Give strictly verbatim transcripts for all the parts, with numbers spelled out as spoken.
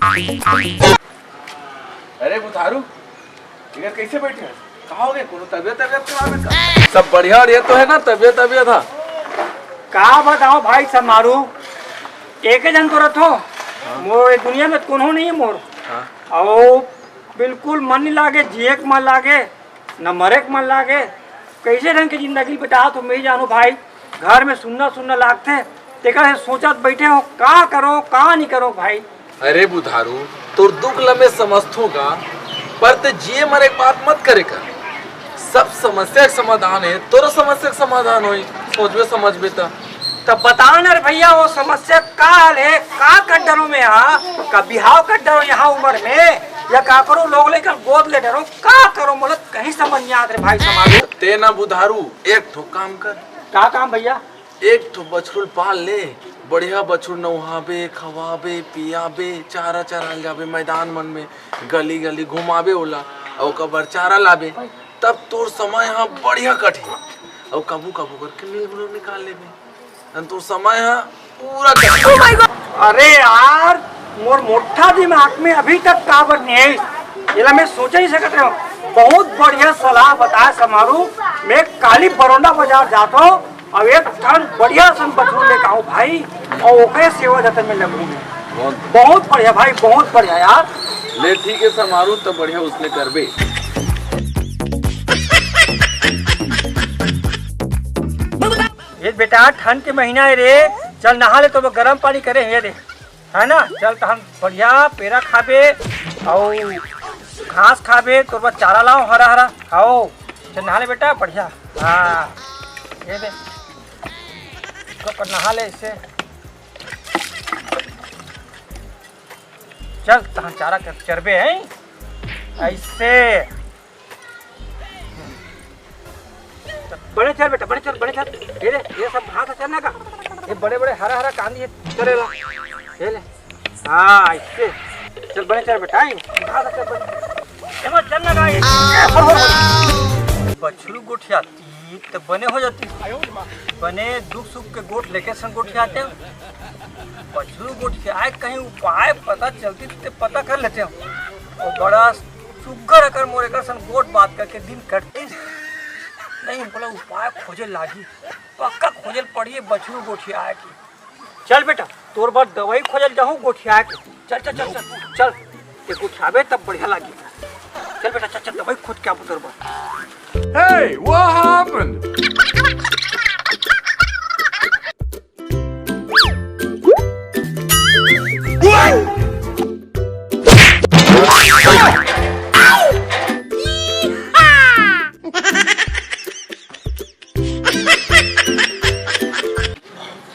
अरे बुधारू, इधर कैसे बैठे हैं? कहाँ हो गए? कोनो तबियत, तबियत खराब है का? सब बढ़िया, और ये तो है ना, तबियत, तबियत था। का बताओ भाई समारू, एक जन तो रथो, मोर ये दुनिया में कोनो नहीं है मोर। हाँ। और बिल्कुल मन नहीं लागे, जिए के मन लागे, न मरे के मन लागे। कैसे ढंग की जिंदगी बिता तो मैं ही जानू भाई, घर में सुन्ना सुन्ना लागथे, तेकर से सोचत बैठे हो, का करो, का नहीं करो भाई। अरे बुधारू, तोर दुख ल मैं समझथों का, पर ते जिए मरे के बात मत करे कर। सब समस्या के समाधान है, तोरो समस्या के समाधान होई, सोचबे समझबे त। तब बता न रे भैया, वो समस्या का हल है, का कर डरो मैं यहाँ, का बिहाव कर डरो यहाँ उम्र में, या का करो लोग लेकर गोद ले डरो, का करो मोला कहीं समझ नहीं आत रे भाई समारू। ते ना बुधारू, एक ठो काम कर। का काम भैया? एक ठो बछरू ल पाल ले, बढ़िया बछरू नउहाबे, खवाबे, पियाबे, चारा चराल जाबे, मैदान मन में गली गली घुमाबे ओला, अउ ओकर बर चारा लाबे, तब तोर समय ह बढ़िया कटही। अउ कभू कभू करके नींद घलो निकाल लेबे, अन तोर समय ह पूरा कटही। अरे यार, मोर मोट्ठा दिमाग में अभी तक काबर नहीं आइस, एला मैं सोच नहीं सकत रहूं। बहुत बढ़िया सलाह बताए समारू। मैं काली बरौंदा बाजार जात हूँ, अब एक ठन बढ़िया सन बछरू लेके आऊं भाई, और ओकरे सेवा जतन में लगूं मैं। बहुत बहुत बढ़िया भाई, बहुत बढ़िया यार। ले ठीक है समारू, तब बढ़िया उसने करबे। ये बेटा, ठंड के महीना है रे, चल नहा ले, तो गरम पानी करे है रे, है ना? चल तहन बढ़िया पेरा खाबे, अउ घास खाबे, तोर बर चारा लाओ हरा हरा, खाओ। चल नहा ले बेटा, बढ़िया। हाँ, ये दे, तो पर नहा ले इससे। चल तहन चारा कर चरबे हैं ऐसे। बने चल बेटा, बने चल, बने चल। ये ले, ये सब घास चरना का, ये बड़े बड़े हरा हरा कांदी है, चरेला। ये ले। हाँ, इससे। चल बने चल बेटा, ये घास चर बने। ये मत चरना का, ये। बछरू गोठियाती त बने हो जाती। बने दुख सुख के गोठ लेके सन गोठियाते। बछरू गोठियाए कहीं उपाय पता चलती ते पता कर लेते हो। वो बड़ा सुग्घर अकर मोर एकर सन गोठ बात करके दिन कटती। नहीं, बोला उपाय खोजे लागी, पक्का खोजे ल पड़ही बछरू गोठियाए के। चल बेटा, तोर बर दवाई खोजे ल जाहूं गोठियाए के। चल, चल, चल, चल, चल। ते गोठियाबे तब बढ़िया लागी। चल बेटा, चल, चल, दवाई खोज के आबो तोर बर। Hey, what happened?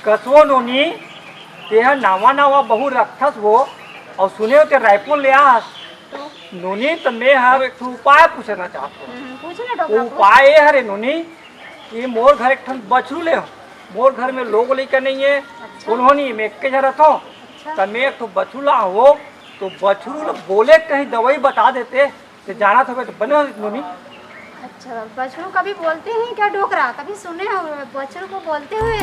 कसो नोनी, तेहा नावा नावा बहू रखथस वो, अउ सुने हो ते रायपुर ले आस। तो? नोनी, त मैं ह एक ठो उपाय पूछना चाहत हूँ। हम्म, पूछो ना डॉक्टर, वो पूछो। उपाय ये हरे नोनी, कि मोर घर एक ठन बछरू ले हो, मोर घर में लोग लइका नहीं है, अच्छा। कोनो नहीं, मैं एक के झन रथो, अच्छा। त मैं एक ठो बछरू ला हो, तो बछरू ला बोले कहीं दवाई बता देते, ते जानत हवे तो बने हो नोनी। अच्छा, बछरू कभी बोलते हैं क्या डोकरा? कभी सुने हो बछरू को बोलते हुए?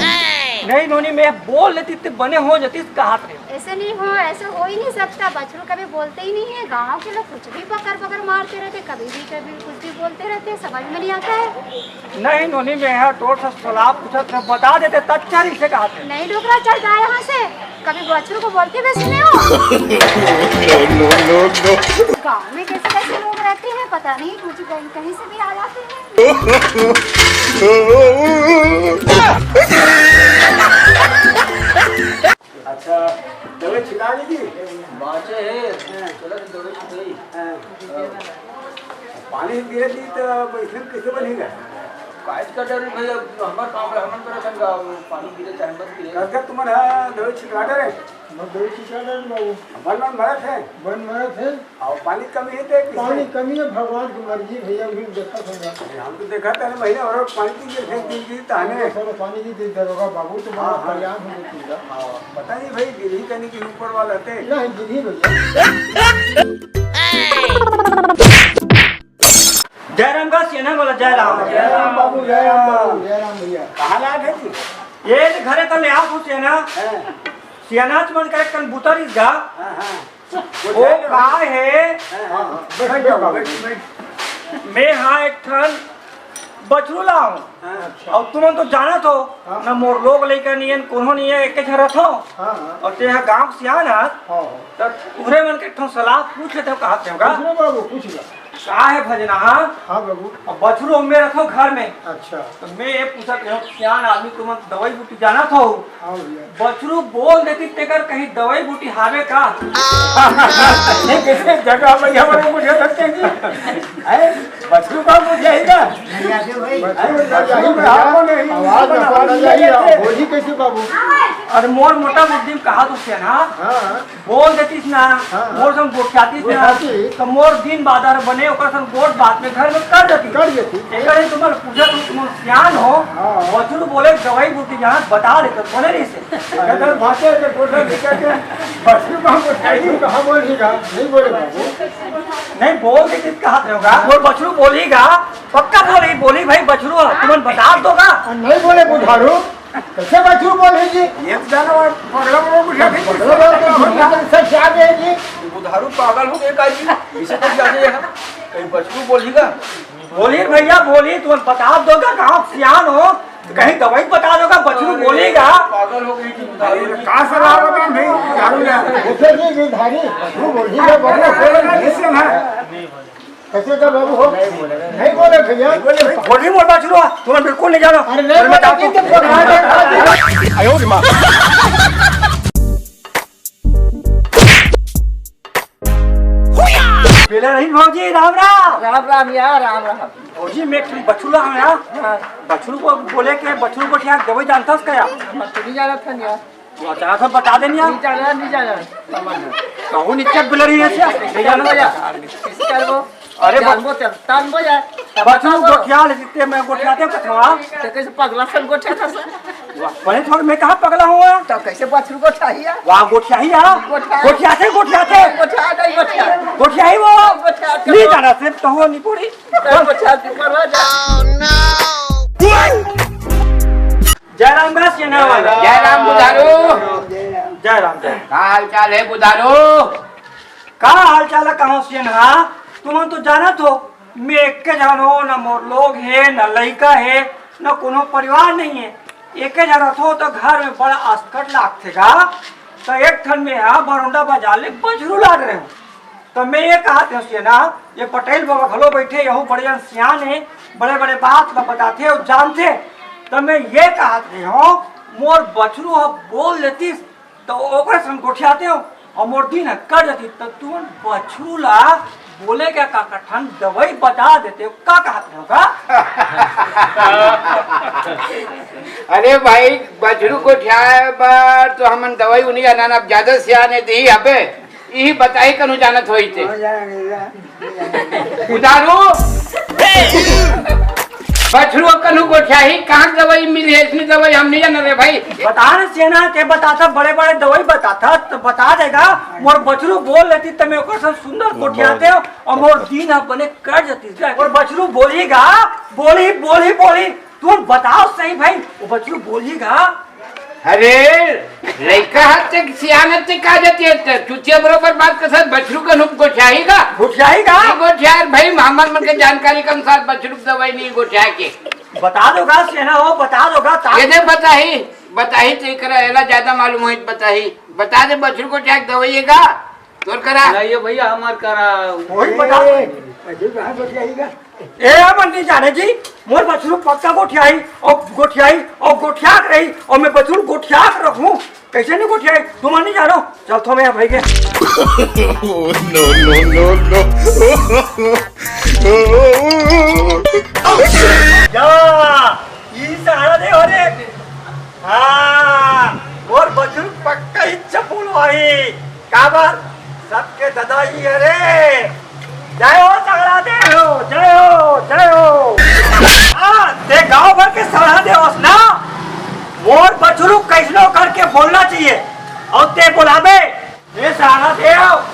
नहीं नोनी, मैं बोल लेती ते बने हो जतीस कहत रहे। ऐसे नहीं हो, ऐसे हो ही नहीं सकता। बछरू कभी बोलते ही नहीं है। गांव के लोग कुछ भी पकड़ पकड़ मारते रहते, कभी भी कभी कुछ भी बोलते रहते, समझ में नहीं आता है। नहीं नोनी, मैं यहाँ तोर से सलाह पूछत रहे, बता देते त अच्छा रही से कहत रहे। नहीं डोकरा, चल जा यहाँ से। कभी बछरू को बोलते हुए सुने हो? No, no, no, no। गाँव में कैसे कैसे लोग रहते हैं, पता नहीं, कुछ कहीं, कहीं से भी आ जाते हैं। अच्छा, दवाई छिटा ली थी? बाँचे है, चलो तो दवाई छिटाई। हाँ। पानी गिरे थी तो इसमें कैसे बनेगा? काज का डर है भैया, हमार काम है, हमन करत हन का, वो पानी गिरे चाहे मत गिरे। कस का तुमन हा दवाई छिटा डरे? मैं दवाई छिटा डरे बाबू। हमन मन मरत है। मन मरत है। अउ पानी कमी हे ते किसे? पानी कमी हे, भगवान के मर्जी भैया, अभी देखत हन। अरे, हम तो देखत हन महीना भर पानी की गिर फेंक दी थी, ताने। थोड़ा पानी की दी दरोगा बाबू, तो हाँ, बड़ा हाँ। कल्याण हो जाती है। हाँ, पता नहीं भाई, गिरही कनी की ऊपर वाला थे। नहीं, गिरही भैया। जय राम का सेना वाला, जय राम। जय राम बाबू, जय राम बाबू, जय राम भैया। कहाँ लाए थे जी? ये तो घरे का ले आओ सेना। हाँ। सेना च मन करे कन बुता रिस गा। हाँ, हाँ। वो का हे? हाँ, हाँ, बैठ, बैठ, बैठ, बैठ। मैं हा एक ठन बछरू ला हूँ। हाँ। अउ तुमन तो जानत हो, हाँ। ना मोर लोग लइका नियन कोनो नइ हे, एके झन रथों। हाँ, हाँ। अउ तें हा गाँव के सियान हस, हाँ, हाँ। त तुँहरे मन के एक ठन सलाह पूछ लेथों, कहत हँव का? पूछ ले बाबू, पूछ ले। का हे भजना? हाँ बाबू। अब बछरू अउ मैं रथों घर में। अच्छा। त मैं ये पूछत हँव, सियान आदमी तुमन दवई बूटी जानत हो, हाँ भैया। बछरू बोल देतिस तेकर कहीं दवई बूटी हावे का? ये कइसे जगह भैया वाले मुझे धक्के जी? हैं? बछरू का मुझे ही का? नहीं आते भाई। अरे, नहीं आते भाई। आवाज, आवाज नहीं आते। बोली कइसे बाबू? अरे मोर मोटा बुद्धि में कहा तो सियान, हाँ? हाँ, हाँ। बोल देतिस ना, हाँ, हाँ। मोर संग गोठियातिस ना, गोठियातिस। त मोर दिन बादर बने, ओकर संग गोठ बात में घर में कर देतिस। कर देतिस। एकर ही तुमन पूछत हँव, तुमन सियान हो, हाँ। बछरू बोले दवई बूटी जहाँ बता देते, बोले नहीं से। अगर भाषा के गोठा लिखा के, बछरू का गोठियाई। कहाँ बोलेगा? नहीं बोले बाबू। नहीं, बोल देतिस कहत हँव का? मोर बछरू बोलही का, पक्का बोलही, बोलही भाई बछरू, तुमन बता दो का? नहीं बोले बुधारू। कइसे बछरू बोलही जी? ये तो जानवर पगला बाबू को जाके पगला बाबू को जाके सब क्या दे जी? बुधारू पागल हो गए का जी? इसे तो जाने है। कहीं बछरू बोलही का? बोलही भैया, बोलही, तुम बता दो का, गाँव सियान हो, कहीं दवई बता दो का, बछरू बोलही का? पागल हो गई जी बुधारू जी। का सलाह बता भाई? बुधारू जी, बुधारू, बछरू बोलही का, बछरू बोलही का। कइसे का बाबू हो? नहीं बोले भैया। नहीं बोले भाई, बोलही मोर बछरू, तुमन बिल्कुल नहीं जानो। अरे नहीं बोले, मैं जाता हूँ। आयो रे माँ। पहले रही भौजी, राम राम। राम राम यार, राम राम। भौजी, मैं एक बछरू ला हूँ यार। हाँ। बछरू को बोले के बछरू गोठियाय दवई जानथस का यार? हम तो नहीं जानत हन यार। तू अचानक से बता देनी यार। नहीं जाना, नहीं जाना। कहूँ नीचे बिलरी है क्या? नहीं जाना भैया। किसी कर वो। अरे जानबो बच- चल, तान बो जाए। बछरू गोठिया ले सकते, मैं गोठियाते कथवा। तो कैसे पगला सन गोठिया था सर? वाह, बड़े थोड़े मैं कहाँ पगला हूँ? तो कैसे बछरू गोठिया ही है? वाह, गोठिया ही है। गोठिया। गोठियाते, गोठियाते। गोठिया नहीं, गोठिया। गोठिया ही वो। गोठिया। नहीं जाना सिर्फ तो हो नहीं पूरी। तो गोठिया की परवाह जा। जय राम बस, ये ना वाला। जय राम बुधारू। जय राम, जय। का हाल चाल है बुधारू? का हाल चाल है, कहाँ से ना? तुमन तो जानत हो, मैं एक के झन हो, न मोर लोग हे, न लइका हे, न कोनो परिवार नहीं है। एक के झन रथो तो घर में बड़ा असकट लागथे गा। तो एक ठन में हा बरौंदा बाजार ले बछरू लाद रहे हो। त मैं ये कहत हँव सियान, ये पटेल बाबा घलो बइठे, यहू बड़े जन सियान हे, बड़े-बड़े बात ल बताथे अउ जानथे। त मैं ये कहत हँव, मोर बछरू ह बोल देतिस, त ओकर संग गोठियातेंव, अउ मोर दिन ह कट जातिस। त तुमन बछरू ला बोले के का कठन दवई बता देते, का कहत हव का? अरे भाई, बछरू गोठियाय बर तो हमन दवई उनी जानन, अब ज्यादा सियान हे दिही अबे। इही बताही कनु जानत होई ते। हो जाएगा। बुधारू, बछरू कनु गोठियाही, कहाँ दवई मिलही? इसने दवई हम नहीं जानन रे भाई। बता ना सियान, के बताथा, बड़े-बड़े दवई बताथा, त बता देगा। मोर बछरू बोल देतिस, त मैं ओकर से सुंदर गोठियातेंव, अउ मोर दिन ह बने कट जातिस। मोर बछरू बोलही गा, बोलही, बोलही, बोलही। तुम बताओ सही भाई, वो बछरू बोलही गा? अरे, लइका ह ते सियान ह ते का जातिस, चुतिया बरोबर बात कर सकत, बछरू कनु गोठियाही गा? गोठियाही गा? नहीं गोठियाय भाई, हमर मन के जानकारी के अनुसार बछरू के दवई नहीं गोठियाय के। बता दो गा, सियान हो, बता दो गा, ता- ये दे बताही, बताही ते करा, एला ज्यादा मालूम होई, बताही। बता दे, बछरू गोठियाय के दवई हे गा? तोर करा? नहीं, ये भैया, हमर करा। वही बता। ए, बछरू कहाँ गोठियाही गा? ए, हमन नहीं जाने जी, मोर बछरू पक्का गोठियाही, अउ गोठियाही, अउ गोठियात रही, अउ मैं बछरू गोठियात रहूं, कैसे नहीं गोठियाही, तुमन नहीं जानो, चल थो मैं भाई के। Oh, no, no, no, no। जा, ई सहारा दे हो रे। हाँ, मोर बछरू पक्का इच्छा पूर्ण होही। काबर? सबके ददा ई हरे। जय हो सहारा देव, जय हो, जय हो। हाँ, ते गांव भर के सहारा देव हस ना, मोर बछरू कैसनो करके बोलना चाहिए। अउ ते बोलाबे, ए सहारा देव,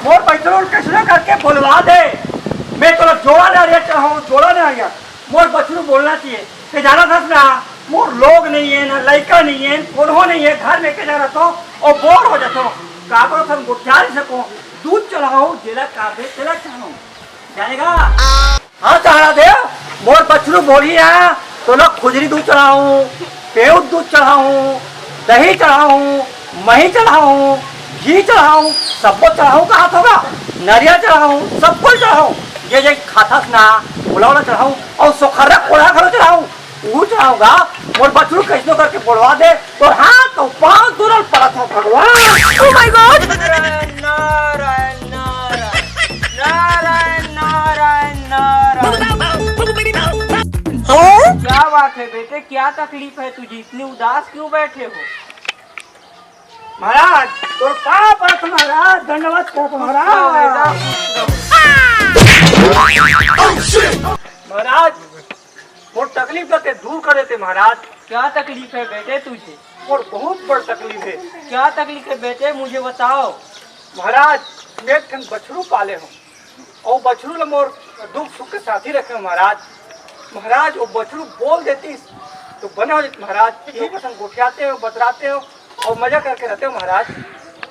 मोर बछरू कैसनो करके बोलवा दे। मैं तोला जोड़ा ना रे चाहूँ, जोड़ा ना यार। मोर बछरू बोलना चाहिए। ते जानत हस ना, मोर लोग नहीं है, ना लइका नहीं है, कोनो नहीं है, घर में के जानत हो, अउ बोर हो जात हो। काबर हम गोठिया नहीं सको। दूध चढ़ाओ, जेला काबे तेला चढ़ाओ। जानेगा? हाँ सहाड़ा देव, मोर बछरू बोलही ना, तो ना खुजरी दूध चढ़ाऊँ, पेउद दूध चढ़ाऊँ, दही चढ़ाऊँ, मही चढ़ाऊँ, घी चढ़ाऊँ, सबको चढ़ाऊँ कहा होगा। नरियल चढ़ाऊँ, सबको चढ़ाऊँ। ये जे खाथस ना, ओला ओला चढ़ाऊँ, और सोखरा कोढ़ा घलो चढ़ाऊँ। ऊ चढ़ाऊँगा, मोर बछरू कैसनो करके बोलवा दे, तो हाथ तो पाँव तुरल पड़त हो भगवान। Oh my God! Narayan, Narayan, Narayan, Narayan, Narayan, Narayan. क्या बात है बेटे, क्या तकलीफ है तुझे, इतने उदास क्यों बैठे हो? महाराज, तोर पाँव परत महाराज, दंडवत करत महाराज। महाराज, मोर तकलीफ ला ते दूर कर देते महाराज। क्या तकलीफ है बेटे तुझे? मोर बहुत बड़ तकलीफ है। क्या तकलीफ है बेटे, मुझे बताओ। महाराज, मैं एक ठन बछरू पाले हूँ, और बछरू ला मोर दुख सुख के साथी रखे हूँ महाराज। महाराज, वो बछरू बोल देतीस तो बने हो जाते महाराज। यही पसंद गोठियाते हो, बतराते हो और मजा करके रहते हो महाराज।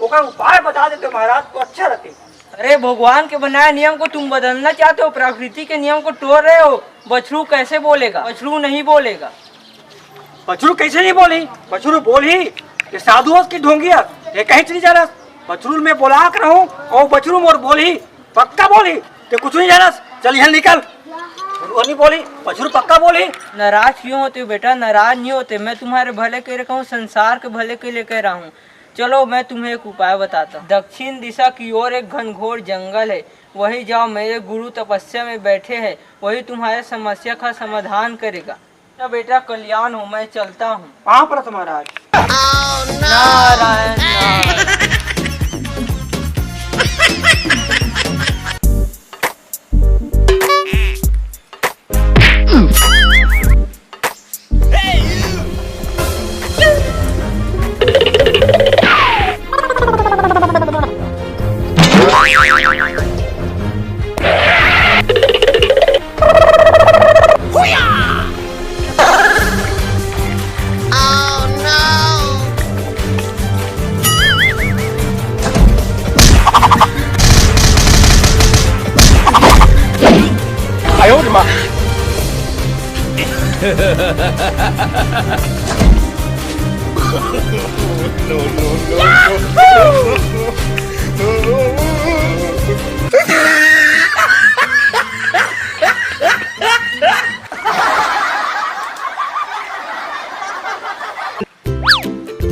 ओकर उपाय बता देते हो महाराज तो अच्छा रहते। अरे, भगवान के बनाए नियम को तुम बदलना चाहते हो, प्रकृति के नियम को तोड़ रहे हो। बछरू कैसे बोलेगा? बछरू नहीं बोलेगा। बछरू कैसे नहीं बोली? बछरू बोली कि साधु हस कि ढोंगी हस, ये कहीं चली जा रहा। बछरू मैं बोला कर रहूं और बछरू मोर बोली, पक्का बोली, ते कुछ नहीं जानस, चल यहाँ निकल। बछरू नहीं बोली, बछरू पक्का बोली। नाराज क्यों होते हो बेटा? नाराज नहीं होते, मैं तुम्हारे भले के लिए कहूँ, संसार के भले के लिए कह रहा हूँ। चलो, मैं तुम्हें एक उपाय बताता हूँ। दक्षिण दिशा की ओर एक घनघोर जंगल है, वहीं जाओ, मेरे गुरु तपस्या में बैठे हैं, वही तुम्हारे समस्या का समाधान करेगा। तो बेटा, कल्याण हो, मैं चलता हूँ। पाँव परत महाराज। Narayan, Narayan.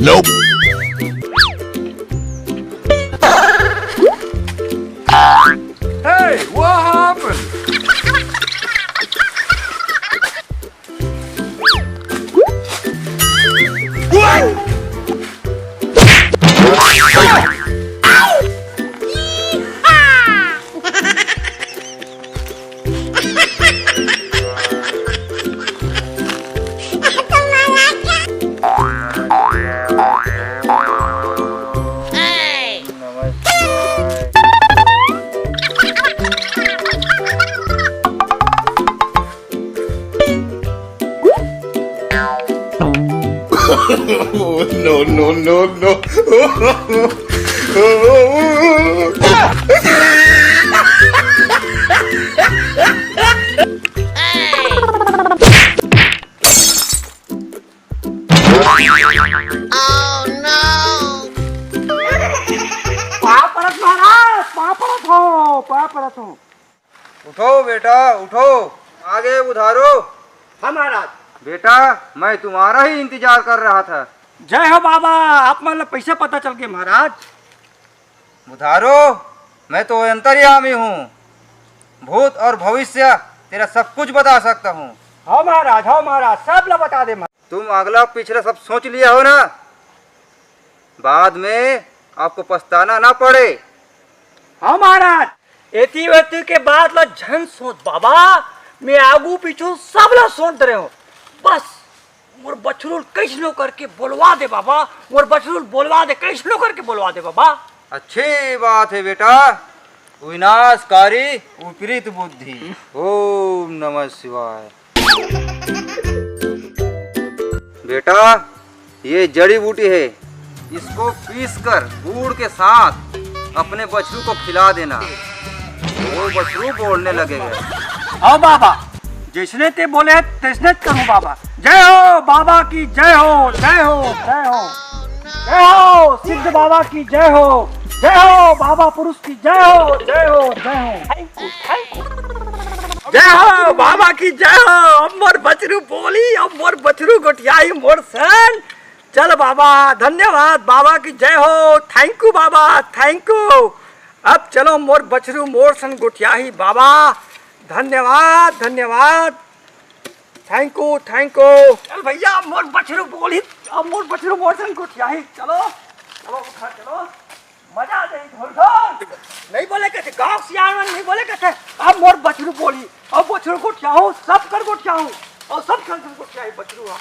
Nope. Hey, what happened? No, no, no, no. पाँव परत महाराज, पाँव परत हो, पाँव परत हो। उठो बेटा, उठो। आगे उधारो। हाँ महाराज। बेटा, मैं तुम्हारा ही इंतजार कर रहा था। जय हो बाबा, आप मन ला पैसा पता चल गए महाराज। बुधारो, मैं तो अंतर्यामी हूँ, भूत और भविष्य तेरा सब कुछ बता सकता हूँ। हाँ महाराज, हाँ महाराज, सब ला बता दे महाराज। तुम अगला पिछला सब सोच लिया हो ना, बाद में आपको पछताना ना पड़े। हाँ महाराज, एती वेती के बात ला झन सोच बाबा, मैं आगू पीछू सब ला सोच दे रहे हूँ। बस मोर बछरू ल कइसनो करके बोलवा दे बाबा, मोर बछरू ल बोलवा दे, कइसनो करके बोलवा दे बाबा। अच्छी बात है बेटा, विनाशकारी विपरीत बुद्धि। ओम नमः शिवाय। बेटा, ये जड़ी बूटी है, इसको पीसकर गुड़ के साथ अपने बछरू को खिला देना। वो बछरू बोलने लगेगा। हाँ बाबा, जैसने ते बोले तैसने करूँ बाबा। जय हो बाबा की, जय हो, जय हो, जय हो। जय हो सिद्ध बाबा की, जय हो। जय हो बाबा पुरुष की, जय हो, जय हो, जय हो। Thank you, thank you। जय हो बाबा की, जय हो। अब मोर बछरू बोली, अब मोर बछरू गोठियाही मोर सन। चल बाबा, धन्यवाद बाबा की, जय हो। Thank you Baba, thank you। अब चलो मोर बछरू मोर सन गोठियाही बाबा। धन्यवाद, धन्यवाद। Thank you, thank you। चल भैया, अब मोर बछरू बोली, अब मोर बछरू मोर सन गोठियाही। चलो, चलो उठा, चलो। मजा आ जाही ढोल ढोल। नहीं बोले कथे, गाँव सियान मन नहीं बोले कथे। अब मोर बछरू बोली, अब बछरू गोठियाहूँ, सब कर गोठियाहूँ, अउ सब कर गोठियाही बछरू हा।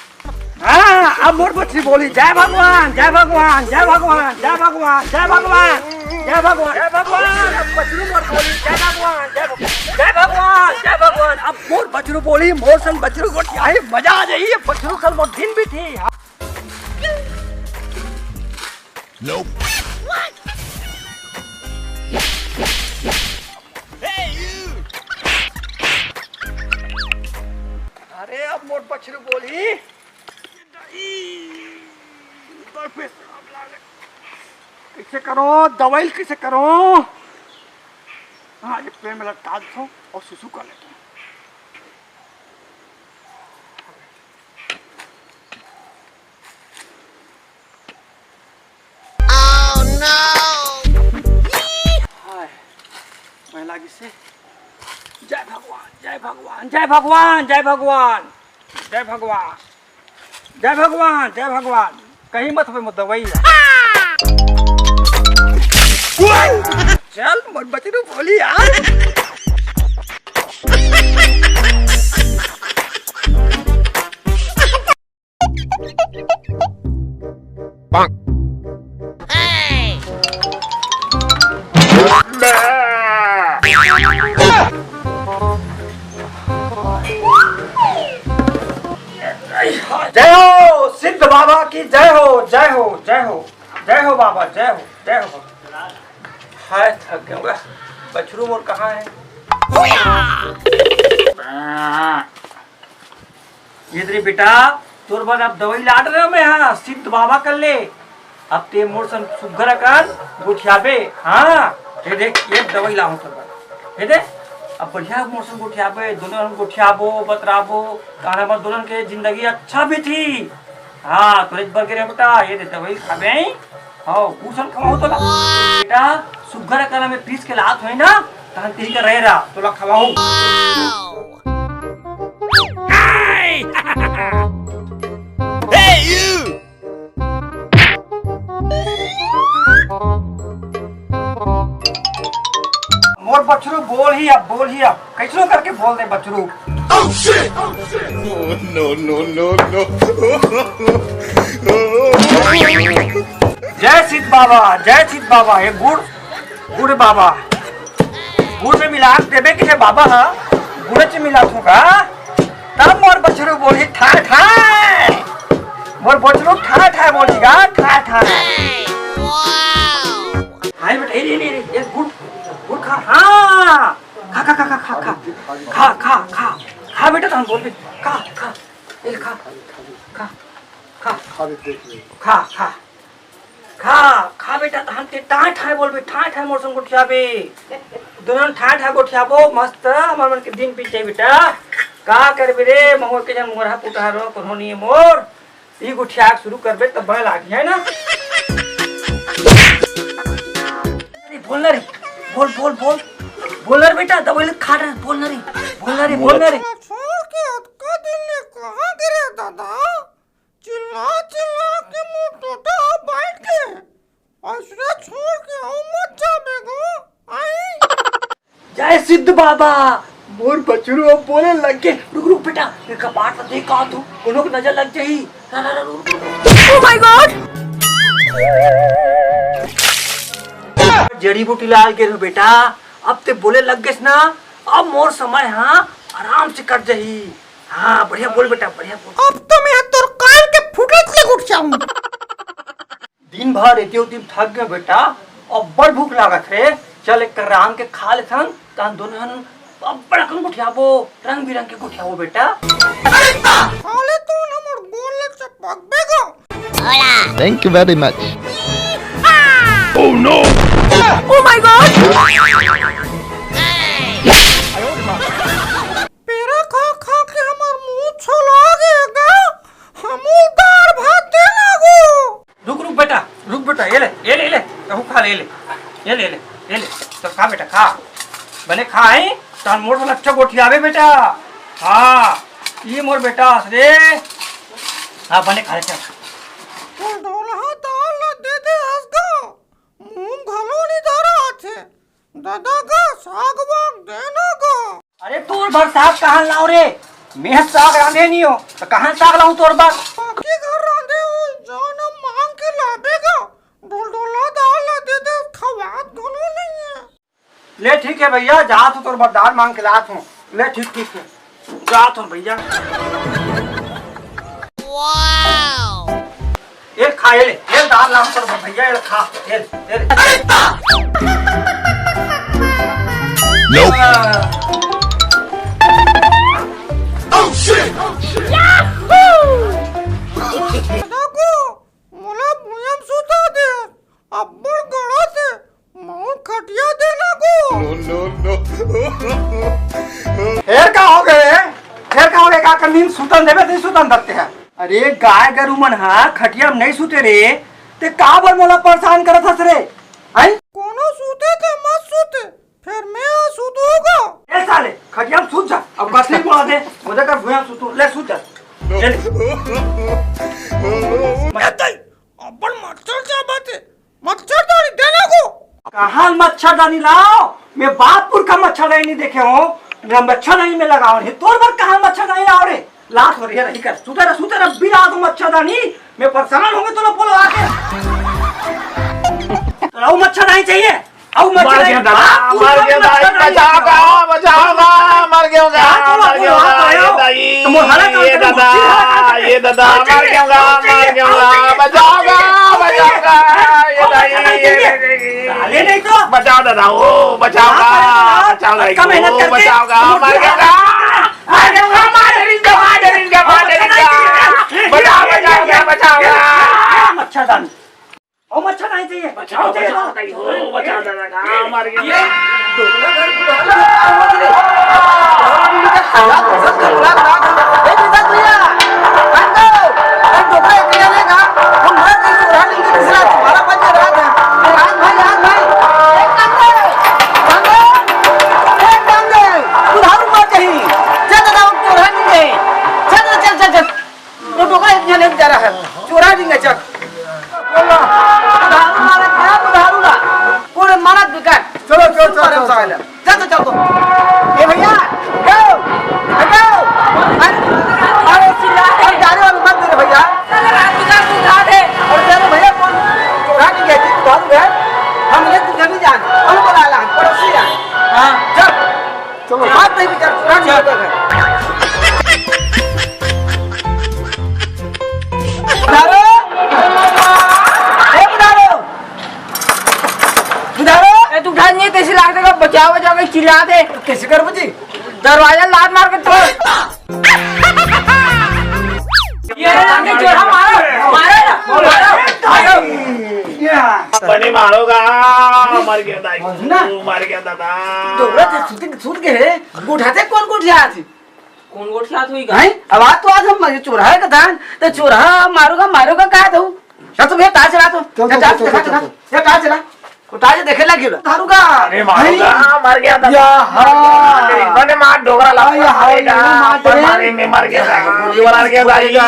हाँ, अब मोर बछरू बोली, जय भगवान, जय भगवान, जय भगवान, जय भगवान, जय भगवान, जय भगवान, जय भगवान। अब बछरू मोर बोली, जय भगवान, जय भगवान, जय भगवान, जय भगवान। अब मोर बछरू बोली, मोर सन बछरू गोठियाही, मजा आ जाही, ये बछरू सन मोर दिन बीतही। Nope। अरे, अब मोर बछरू बोलही। कइसे करो दवाई, कइसे करो? हाँ, ये पेड़ में लटका देथों अउ सुसु कर लेथों। हाय, मैं लागिस हे। जय भगवान, जय भगवान, जय भगवान, जय भगवान, जय भगवान, जय भगवान, जय भगवान। कहीं मत होवे मोर दवाई ला। चल, मोर बछरू बोली यार। जय हो सिद्ध बाबा की, जय हो, जय हो, जय हो, जय हो बाबा, जय हो, जय हो। हाय, थक गया। बछरू मोर कहाँ है? ये दे रे बेटा, तोर बर अब दवाई लात रहेंव मैं, हाँ, सिद्ध बाबा कर ले। अब ते मोर सन सुग्घर अकन गोठियाबे, हाँ। ये देख, ये दवाई लाहूँ तोर बर। ये देख, अब बढ़िया मोर सन गोठियाबे, दोनों हम गोठियाबो, बतराबो, ताना बर दोनों के जिंदगी अच्छा बीतही। हाँ, तोरे बर के रे बेटा, ये दे दवाई खाबे। हाँ, उ सन खवाहूँ तोला। बेटा, सुग्घर अकन मैं पीस के लात हों ना, तहन तिही कर रहे रहा, तोला खवाहूँ। Hey, you! मोर बछरू बोलही अब, बोलही अब, कइसनो करके बोल दे बछरू। Oh, shit! Oh, shit! No, no, no, no, no। जय सिद्ध बाबा, जय सिद्ध बाबा। ये गुड़, गुड़ बाबा, गुड़ में मिला के देबे कि हे बाबा, हाँ, गुड़ में मिला दूंगा। तब मोर बछरू बोलही ठाय ठाय। मोर बछरू ठाय ठाय बोलही गा, ठाय ठाय। हाय बेटा, ए, ए, ए, ए, गुड़, गुड़ खा, हाँ। खा, खा, खा, खा, खा, खा। खा, खा, खा। खा बेटा, तहन बोलबे। खा, खा। ए, खा। खा, खा। खा, खा। खा, खा बेटा, तहन ते ठाय ठाय बोलबे, ठाय ठाय मोर संग गोठियाबे। दुनों ठाय ठाय गोठियाबो, मस्त हमर मन के दिन बीत जाही बेटा। का करबे रे, महूँ के जन मोरहा पुटहा रो, कोनो नइ हे मोर। ई गोठिया के शुरू करबे तब बने लागही, है ना? अरे बोल ना रे, बोल, बोल, बोल। बोल ना रे बेटा, दवाई ले खा रहे, बोल ना रे, बोल ना रे, बोल ना रे। छोड़ के अतका दिन ले कहाँ गे रे दादा? चिल्ला चिल्ला के मोर टोटा बैठ के। असरा छोड़ के अउ मत जाबे गो। आई। जय सिद्ध बाबा, मोर बछरू अब बोले लग गे। रुक, रुक बेटा, ये कपाट ला देख का तू, कोनो के नजर लग जाही। ला, ला, ला, रुक, रुक, रुक। Oh my God! जड़ी बूटी लाय गे रहो बेटा, अब ते बोले लग गेस ना, अब मोर समय, हाँ, आराम से कट जाही। हाँ, बढ़िया बोल बेटा, बढ़िया बोल। अब तो मैं तोर कान के फुटत ले उठ जाऊं। दिन भर एती ओती थक गए बेटा, अब्बड़ भूख लागत रे। चल एक रांध के खा लेथन, तहन दोनों हन अब्बड़ अकन गोठियाबो, रंग बिरंग के गोठियाबो बेटा। साले तू हमर गोल ल चपकबे गा। Thank you very much. Oh no! Oh my God! पेरा खा खा के हमर मुंह छोला गे गा। हमू दार भात दे लागो। रुक रुक बेटा, रुक बेटा, ये ले, ये ले, ये ले, तहू खा ले, ये ले, ये ले, ये ले, ये ले, चल खा बेटा, खा, बने खा, हैं? तहन मोर बर अच्छा गोठियाबे बेटा। हाँ, ये मोर बेटा हस रे। हाँ, बने खा ले, चल। ढोलहा दाल ला दे दे हस गा, मुंह घलो नहीं धरा आथे। ददा गा, साग वाग देना गा। अरे तोर बर साग कहाँ लाऊं रे? मैं साग रांधे नहीं हो, तो कहाँ साग लाऊं तोर बर? बाकी घर रांधे हो, जाना मांग के लाबे गा। ढोलढोला दाल ला दे दे, खवात घलो नहीं है। ले ठीक है भैया, जात हूँ तोर बर दाल मांग के लात हूँ। ले ठीक, ठीक है, जात हूँ भैया। ये खा, ये ले, ये दाल लाम कर भैया, ये खा, ये ले, ये ले। Nope। दादा को मोला भुइयां म सुता दे, अब्बड़ गड़ा से मौन खटिया दे लागो। No, no, no। फेर का हो गए? फेर का हो गए? का कर नींद सुतन देबे, नहीं सुतन धरते हैं। अरे गाय गरु मन हा खटिया में नहीं सुते रे, ते का बर मोला परेशान करत हस रे? हैं? कोनो सुते ते मत सुते, फेर मैं सुतूंगा। ए साले, खटिया में सुत जा। अब कथली बोला दे, मुझे कर भुइयां सुतू, ले सुत जा। ले, ले। ए दाई, अब्बड़ मच्छर चाबत हे, मच्छरदानी दे ना गो। कहाँ मच्छरदानी लाओ? मैं बाप पुरखा मच्छरदानी नहीं देखे हो, मैं मच्छरदानी में लगाओ नहीं। तोर बर कहाँ मच्छरदानी लाओ रे? लात हो रही है, रही कर। सुते रह, सुते रह, बिना दो मच्छरदानी। मैं परेशान होंगे तो लोग बोलो आके। लाओ मच्छरदानी चाहिए। आओ मच्छर मर गया दादा, बाप मर गया दाई, मच्छर नहीं बचाओगा, बचाओगा, मर गया होगा, क्या तो मर गया होगा, ये दाई, तो मोर हला ये दादा, ये दादा, मर गया होगा, मर गया होगा, बचाओगा, बचाओगा, ये दाई, ये साले नहीं तो। बचाओ दादा, ओ, बचाओगा, बचाओ दाई, ओ, बचाओगा, मर गया होगा, मर गया होगा, मार दे इनका, मार दे इनका, मार दे इनका, बचाओ, बचाओ, बचाओ, बचाओ। मच्छरदानी। ओ मच्छर नहीं चाहिए। बचाओ, बचाओ, बचाओ, बचाओ, दादा, हाँ, मर गया। ये वो डोकरा एक झन एक जरा है, चोरा भी नचक। बोला। बुधारू मारा था, बुधारू ला। पूरे मारा दुकान। चलो, चलो, चलो, चलो, चलो। चल, चल, चल, चल। ए भैया, जाओ, हटाओ। अरे, अरे, अरे, जा रहे हो, मत दे रे भैया। अरे, जा रहे भैया, कौन चोरा नहीं गया जी, बुधारू है। हम ये दुकान नहीं जान, कौन बोला ला, पड़ोसी है। हाँ। चल। चलो। बात नहीं विचार, चुरा नहीं होता है। बुधारो! ए बुधारो! बुधारो! ए, तू उठा नहीं, तैसे लागते का बचाओ, बचाओ के चिल्ला दे। कैसे कर बुझी? दरवाजा लात मार के तोड़। ये रे, लाके चोरा मारो, मारो ना, मारो, मारो। बने मारोगा, मर गया दाई, ना। मर गया दादा। डोकरा ते सुत, सुत के है, उठाते कौन को उठा थी? कौन गोठियात होई गा? हैं? अब आज तो आज हम चोरहा का धान, तो चोरहा मारोगा, मारोगा का दऊ? या तो भैया टार्च चला तो। चल, या चल, टार्च चल, दिखा, चल, दिखा। चल। या टार्च चला। वो टार्च देखे लगी लो। दारू का। अरे मारोगा, हैं? मर गया था। या, हाँ। मैंने मार डोगरा ला। या, हाँ, मारेगा। ये मार दे। मारे में मर गया था। गोली वाला आ गया था। मारेगा।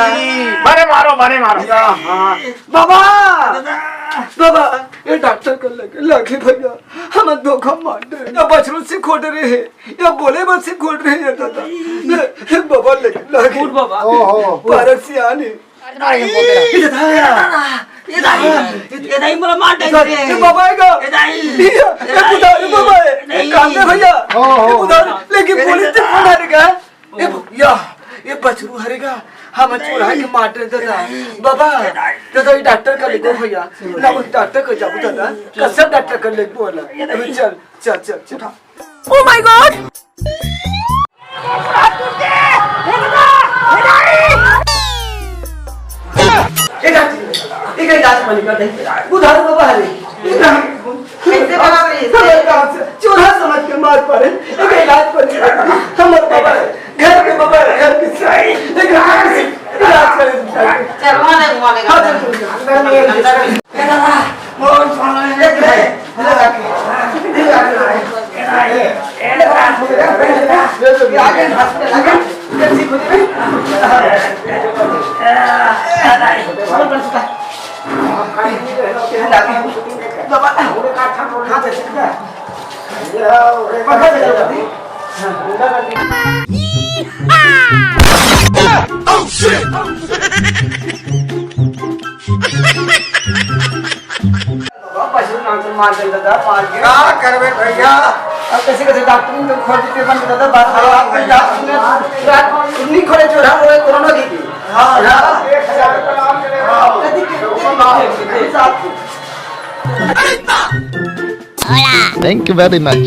मैंने मारो, मैंने मारो। या, हाँ। बाबा। बाबा, ये डॉक्टर कर लगे, लगे भैया। हम धोखा मार दे। या बछरू से खोट रहे हैं। या बोले बस से खोट रहे हैं दादा। हे बाबा, लगे, लगे। उठ बाबा। ओहो। पारक से आने। अरे दाई, ये दाई, ये दाई, ये दाई, मोला मार डाल रे। ये बाबा आएगा। ये दाई। ये, ये बुधारू बाबा है। नहीं। काम दे भैया। ओहो। ये बुधारू, लेकिन पुलिस से फोन आ रहा है। ये भ-, या, ये बछरू हरेगा। हम चूल्हा के मार दे दादा। बाबा, दादा, ये डॉक्टर कर लेबो भैया। ना, वो डॉक्टर कर जाबो दादा। कसम डॉक्टर कर लेबो ना। अभी चल, चल, चल, चल। Oh my God! ए डॉक्टर, ए कहीं इलाज पानी कर दे। बुधारू बाबा हरे। कैसे बाबा रे? चूल्हा समझ के मार पड़े। ए कहीं इलाज पानी कर दे। हमर बाबा है। घर के बाबा है, घर के साई। ए कहीं इलाज करे। चल, वहाँ ले, वहाँ ले। हाँ, चल, चल, चल। अंदर में अंदर में। ए दादा, मोर साला, ए, ए, ए, ए, बाबा, पशु डॉक्टर मार दे दादा, मार के। का करबे भैया? अब कैसे, कैसे डॉक्टर ने तो खोल के बंद दादा, बार बार हाँ, आप भैया। रात नहीं खोले जो हम लोग कोरोना की थी। हाँ, हाँ। हाँ। कभी, कभी, कभी, कभी, कभी, Thank you very much.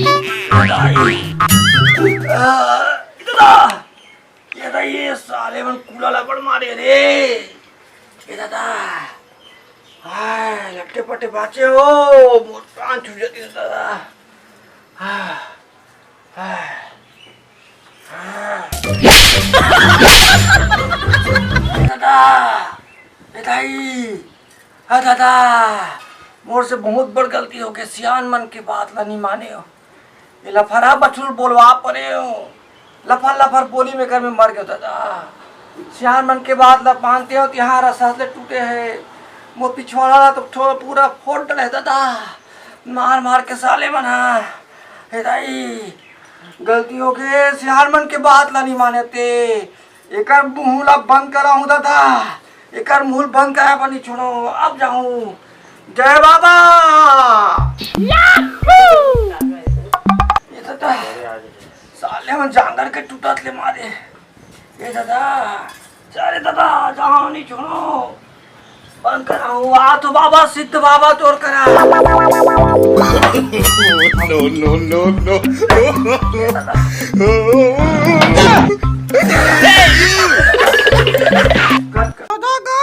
इतना, ये तो ये साले मन कूला लपड़ मारे रे। ए दादा, हाय, लट्टे पट्टे बाचे हो, मोर प्राण छूट जाती है दादा। हाय, हाय, हाय। ए दादा, ए दाई, ए दादा, मोर से बहुत बड़ गलती हो गई, सियान मन के बात ला नहीं माने हो। ये लफड़ा बछरू बोलवा परे हो। लफर लफर बोली में कर में मर गयो दादा। सियान मन के बात ला मानते हो, तिहार सास ले टूटे है। मोर पिछवाड़ा ला तो ठो-, पूरा फोड़ डले दादा। मार मार के साले मन हा। हे दाई, गलती हो गए, सियान मन के बात ला नहीं माने ते। एकर मुंह ला बंद कराहूं दादा, एकर मुंह बंद कराए बर नहीं छोड़ो। अब जाहूं। जय बाबा। ये दादा, साले मन जांगर के टूटत ले मारे। ये दादा, अरे दादा, जाहूं नहीं छोड़ो। बंद कराहूं, आ तो बाबा, सिद्ध बाबा तोर करा। No, no, no, no। दादा गा,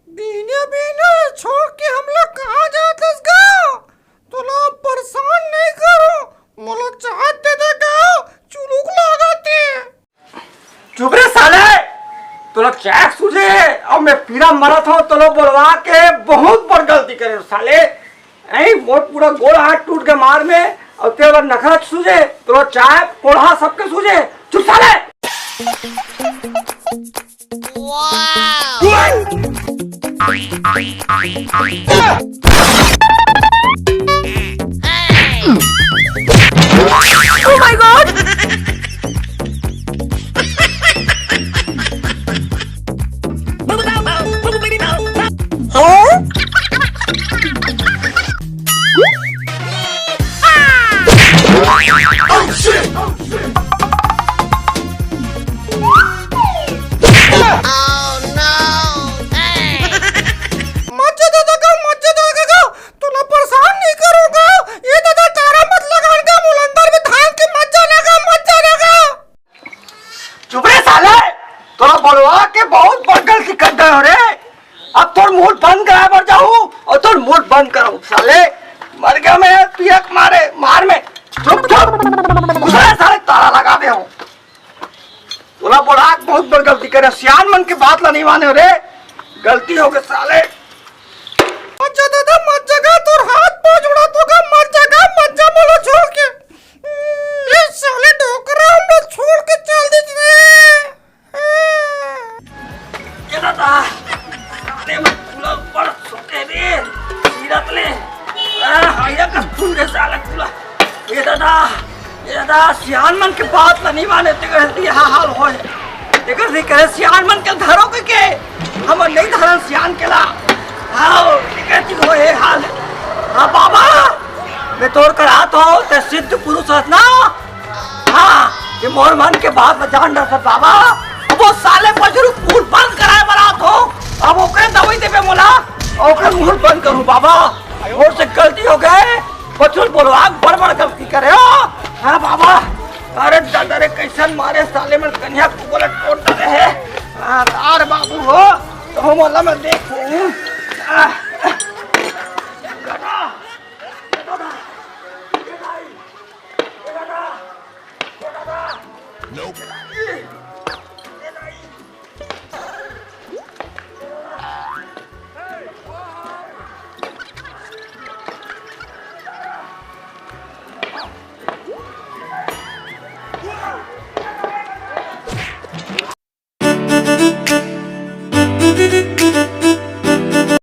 बीने बीने छोड़ के हम लोग कहाँ जात हस गा? तोला परेशान नहीं करो, मोला चाय दे दे गा, चुलुक लागत हे। चुप रे साले, तोला चाय सूझे, अउ मैं पीरा मरत हूँ, तोला बोलवा के बहुत बड़ गलती करे साले। ऐ मोर पूरा गोड़ हाथ टूट के मार में, अउ तेरे बर नखरा सूझे, तोला चाय कोढ़ा सबके सूझे। चुप साले। Oh my God! Huh? Oh shit! Oh shit! मत जा दादा गा, मत जा दादा गा, तोला परेशान नहीं करूंगा। ये दादा तारा मत लगान गा, मोला अंदर में धान के मत जाना गा, मत जाना गा। चुप रे साले, तोला बोलवा के बहुत बड़ गलती कर दे हो रे। अब तोर मुंह बंद कराए बर जाहूं अउ तोर मुंह बंद कराहूं साले। मर गया मैं पियक मारे मार में। चुप चुप। घुसरा साले ताला लगा दे हूं। तोला बड़ा बहुत बड़ गलती करे, सियान मन के बात ला नहीं माने रे, गलती हो गई साले। मत जा दादा, मत जा गा, तोर हाथ पांव जोड़ा तो गा, मत जा गा, मत जा मोला छोड़ के। ए साले डोकरा, हमला छोड़ के चल दे रे। ए दादा, साले मन पूरा बड़ सोते रे, सीरत ले। आ, हाया का खून के साला पूरा। ए दादा, ए दादा, सियान मन के बात ला नहीं माने, तेकर सेती हा हाल होय। तेकर से कहे सियान मन के धरो के, के? हमर नहीं धरन सियान के ला। हाओ, तेकर सेती होय हाल। हाँ बाबा, मैं तोर करात हो, ते सिद्ध पुरुष हस ना? हाँ, ये मोर मन के बात ला जान रहा था बाबा। वो साले बजरू पूर बंद बोला, ओकर मुंह बंद करूं बाबा। मोर से गलती हो गए, कुछ बोलो, आप बड़ बड़ गलती करे हो। हाँ बाबा, अरे दादा रे, कैसन मारे साले मन, कन्या को बोला टोट डरे हे। हाँ, तार बाबू हो, तो हम वाला मैं देखूं। आह,